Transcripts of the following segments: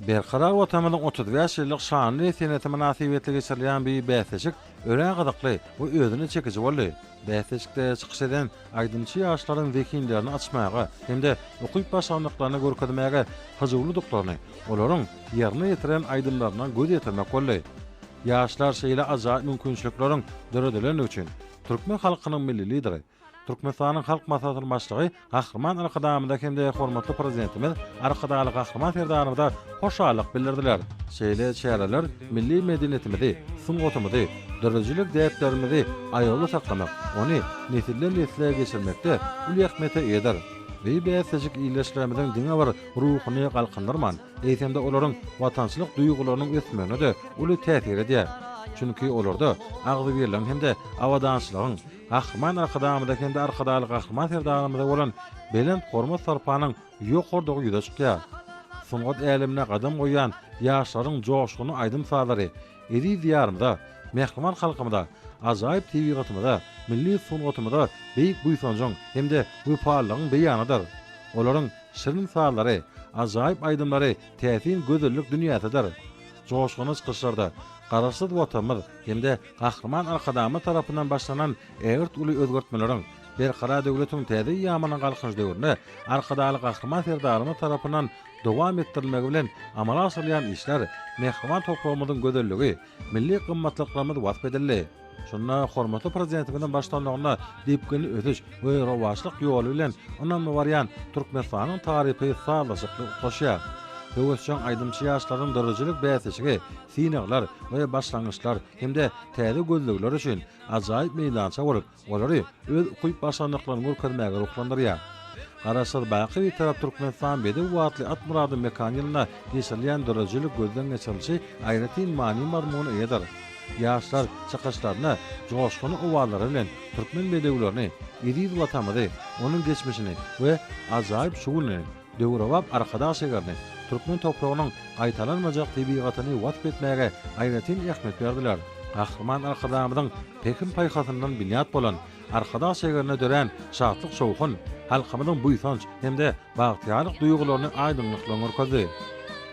Berkarar Watanymyzyň 35 ýyllyk şanly senesi mynasybetli geçirilýän bu bäsleşik örän gyzykly we özüne çekiji boldy. Bäsleşikde çykyş eden aýdymçy ýaşlaryň zehinlerini açmaga hem-de ukyp-başarnyklaryny görkezmäge hyjuwlydyklaryny olaryň ýerine ýetiren aýdymlaryndan göz ýetirmek boldy. Ýaşlar şeýle ajaýyp mümkinçilikleriň döredilendigi üçin türkmen halkynyň Milli Lideri, Türkmenistanyň Halk Maslahatynyň Başlygy Gahryman Arkadagymyza hem-de hormatly Prezidentimiz Arkadagly Gahryman Serdarymyza hoşallyk bildirdiler. Şeýle çäreler milli medeniýetimizi, sungatymyzy, döredijilik däplerimizi aýawly saklamak, ony nesilden-nesle geçirmekde uly ähmiýete eýedir. Bu bäsleşik ildeşlerimiziň diňe bir ruhuny galkyndyrman, eýsem-de olaryň watançylyk duýgularynyň ösmegine-de uly täsir edýär. Çünki olarda agzybirligiň hem-de abadançylygyň, Gahryman Arkadagymyza hem-de Arkadagly Gahryman Serdarymyza bolan belent hormat-sarpanyň ýokarydygy ýüze çykýar. Sungat älemine gadam goýýan ýaşlaryň joşgunly aýdym-sazlary eziz Diýarymyza, mähriban halkymyza, ajaýyp tebigatymyza, milli sungatymyza beýik buýsanjyň hem-de wepalylygyň beýanydyr. Olaryň şirin sazlary, ajaýyp aýdymlary täsin gözellik dünýäsidir. Joşgunly çykyşlarda Garaşsyz Watanymyz hem-de Gahryman Arkadagymyz tarapyndan başlanan ägirt uly özgertmeleriň, Berkarar döwletiň täze eýýamynyň Galkynyş döwründe Arkadagly Gahryman Serdarymyz tarapyndan dowam etdirilmegi bilen amala aşyrylýan işler, mähriban topragymyzyň gözelligi, milli gymmatlyklarymyz wasp edildi. Şunda hormatly Prezidentimiziň baştutanlygynda depginli ösüş we rowaçlyk ýoly bilen ynamly barýan Türkmenistanyň tarypy sazlaşykly utgaşýar. Höwesjeň aýdymçy ýaşlaryň döredijilik bäsleşigi synaglar we başlangyçlar hem-de täze gözlegler üçin ajaýyp meýdança bolup, olary öz ukyp-başarnyklaryny görkezmäge ruhlandyrýar. Garaşsyz, baky Bitarap Türkmenistan bedew atly at myrady mekan ýylynda geçirilýän döredijilik gözden geçirilişi aýratyn many-mazmuna eýedir. Ýaşlar çykyşlarynda joşgunly owazlary bilen türkmen bedewlerini, eziz Watanymyzy, onuň geçmişini we ajaýyp şu gününi, döwrebap Arkadag şägerini, türkmen topragynyň gaýtalanmajak tebigatyny wasp etmäge aýratyn ähmiýet berdiler. Gahryman Arkadagymyzyň pähim-paýhasyndan binýat bolan Arkadag şägerinde dörän şatlyk-şowhun halkymyzyň buýsanç hem-de bagtyýarlyk duýgularyny aýdyňlyk bilen görkezdi.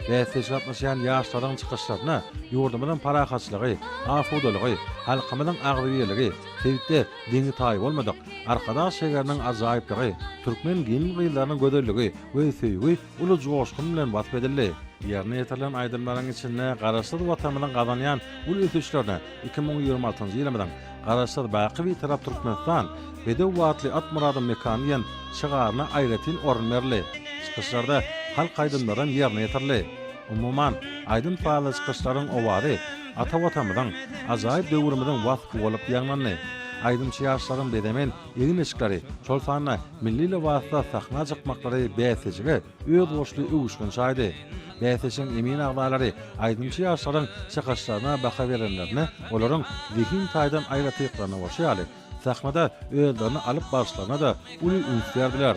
Bäsleşige gatnaşýan ýaşlaryň çykyşlarynda ýurdumyzyň parahatçylygy, asudalygy, halkymyzyň agzybirligi, sebitde deňi-taýy bolmadyk Arkadag şägeriniň ajaýyplygy, türkmen gelin-gyzlarynyň gözelligi we söýgi uly joşgun bilen wasp edildi. Ýerine ýetirilen aýdymlaryň içinde Garaşsyz Watanymyzyň gazanýan uly ösüşlerine 2026-njy ýylymyzyň Garaşsyz, baky Bitarap Türkmenistan, bedew batly at myradyň mekany diýen şygaryna aýratyn orun berildi. Çykyşlarda halk aýdymlary hem ýerine ýetirildi. Umuman, aýdym-sazly çykyşlaryň owazy ata Watanymyzyň, ajaýyp döwrümiziň waspy bolup ýaňlandy. Aýdymçy ýaşlaryň bezemen egin-eşikleri, şol sanda milli lybasda sahna çykmaklary bäsleşige özboluşly öwüşgin çaýdy. Bäsleşigiň emin agzalary aýdymçy ýaşlaryň çykyşlaryna baha berenlerinde olaryň zehin taýdan aýratynlyklaryna bolşy ýaly, sahnada özlerini alyp baryşlaryna-da uly üns berdiler.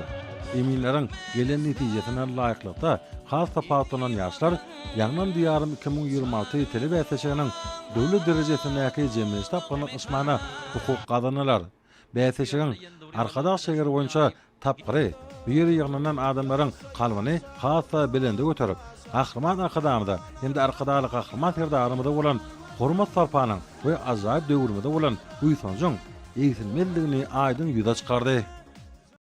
Eminleriň gelen netijesine laýyklykda has tapawutlanan ýaşlar Ýaňlan Diýarym 2026 telebäsleşiginiň döwlet derejesindäki jemleýji tapgyryna gatnaşmagyna hukuk gazandylar. Bäsleşigiň Arkadag şägeri boýunça tapgyry bu ýere ýygnanan adamlaryň kalbyny has-da belende göterip, Gahryman Arkadagymyza hem-de Arkadagly Gahryman Serdarymyza bolan hormat-sarpanyň we ajaýyp döwrümize bolan buýsanjyň egsilmezligini aýdyň ýüze çykardy.